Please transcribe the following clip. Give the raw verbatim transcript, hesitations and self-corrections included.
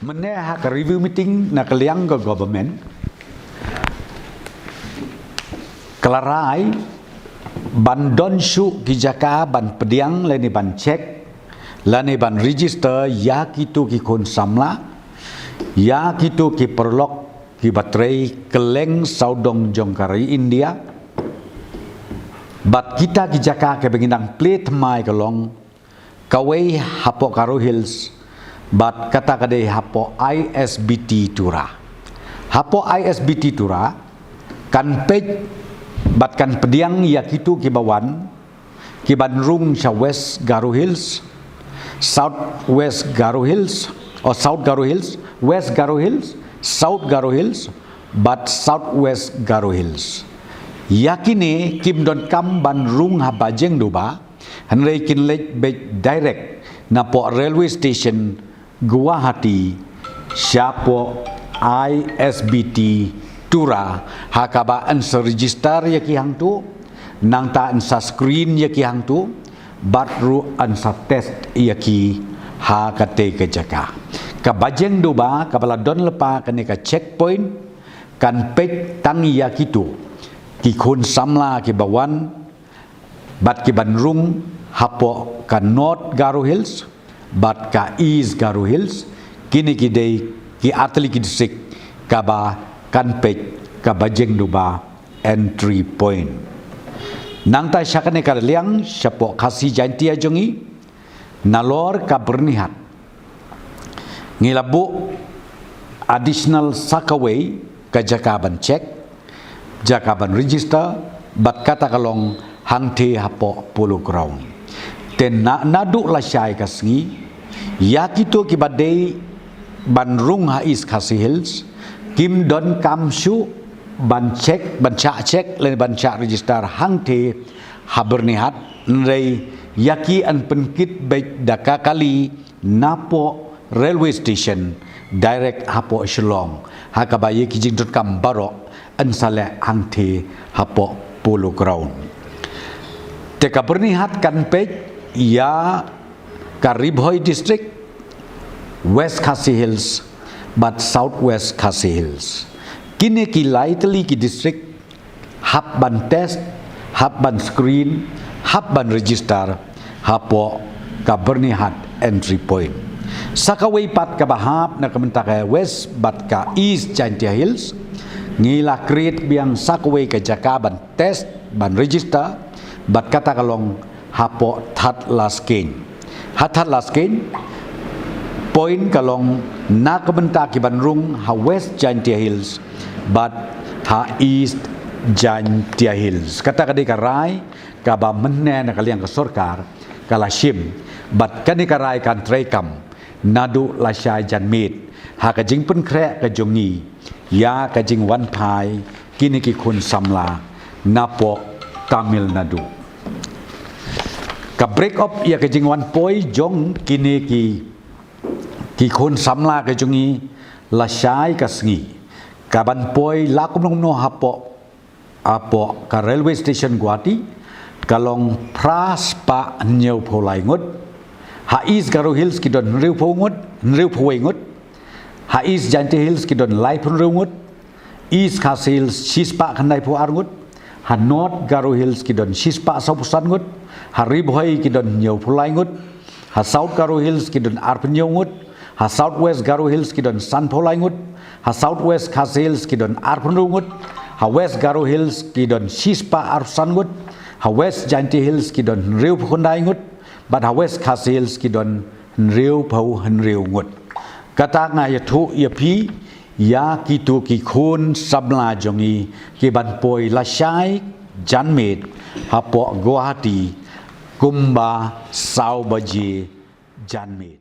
Mynne ha ka review meeting na ka liang ka government, ka la rai ban don shuh ki jaka ban pdiang lane ban check lane ban register ïa kito ki khun samla, ïa kito ki paralok kiba trei kylleng sawdong jong ka ri India. Bad kita ki jaka kiba ngi dang plie thymmai ka long kawei hapoh Garo Hills, bad kata ka dei hapoh I S B T Tura. Hapoh I S B T Tura kan peit bad kan pdiang ïa kito kiba wan, kiban rung sha West Garo Hills, South West Garo Hills, o South Garo Hills, West Garo Hills, South Garo Hills, bad South West Garo Hills. Ïa kine kim donkam ban rung ha Bajengdoba, hynrei kin leit beit direct napoh railway station Guwahati shapoh I S B T Tura, ha kaba yn sa register ïa ki hangto, nangta yn sa screen ïa ki hangto, bad ruh yn sa test ïa ki ha katei ka jaka. Ka Bajengdoba kaba la don lypa kane ka checkpoint kan peit tang ïa kito ki khun samla kiba wan bad kiban rung hapoh ka North Garo Hills bad ka East Garo Hills. Kine ki dei ki artylli ki district kaba kan peit ka Bajengdoba entry point. Nangta sha kane ka liang shapoh Khasi Jaintia jong ngi, nalor ka Byrnihat, ngi la buh additional sa kawei ka jaka ban check, jaka ban register, bad kata ka long hangtei hapoh Polo Ground. Te na, naduh lashai ka sngi, ïa kito kiba dei ban rung ha East Khasi Hills kim donkam shuh ban check, ban shah check lane ban shah register hangtei ha Byrnihat, hynrei ïa ki yn pynkit beit da ka kali napoh railway station direct hapoh Shillong, ha kaba ïa ki jingdonkam baroh yn sa leh hangtei hapoh Polo Ground. Te ka Byrnihat kan peit ïa ka Ri Bhoi District, West Khasi Hills bad South West Khasi Hills. Kine ki lai tylli ki district hap ban test, hap ban screen, hap ban register hapoh ka Byrnihat entry point. Sa kawei pat kaba hap na ka bynta ka West bad ka East Jaintia Hills, ngi la create biang sa kawei ka jaka ban test, ban register, bad kata ka long hapoh Thadlaskein. Ha Thadlaskein, point ka long na ka bynta kiban rung ha West Jaintia Hills bad ha East Jaintia Hills. Kata ka dei ka rai kaba mynne na ka liang ka sorkar ka la shim, bad kane ka rai kan treikam naduh lashai janmiet ha ka jingpynkhreh ka jong ngi ïa ka jingwanphai kine ki khun samla napoh Tamil Nadu. Ka break up ïa ka jingwan poi jong kine ki, ki khun samla ka jong ngi lashai ka sngi, kaban poi la kumno kumno hapoh, hapoh ka railway station Guwahati, ka long phra spah hynñiewphew lai ngut. Ha East Garo Hills ki don hynriewphew ngut, hynriewphew wei ngut. Ha East Jaintia Hills ki don laiphew hynriew ngut. East Khasi Hills shispah khyndaiphew ar ngut. Ha North Garo Hills ki don shispah sawphew san ngut. Ha Ri Bhoi ki don hynñiewphew lai ngut. Ha South Garo Hills ki don arphew hynñiew ngut. Ha South West Garo Hills ki don sanphew lai ngut. Ha South West Khasi Hills ki don arphew hynriew ngut. Ha West Garo Hills ki don shispah arphew san ngut. Ha West Jaintia Hills ki don hynriewphew khyndai ngut. Bad ha West Khasi Hills ki don hynriewphew hynriew ngut. Kata nga ïathuh ïa phi ïa kito ki khun samla jong ngi kiban poi lashai janmiet hapoh Guwahati kumba saw baje janmiet.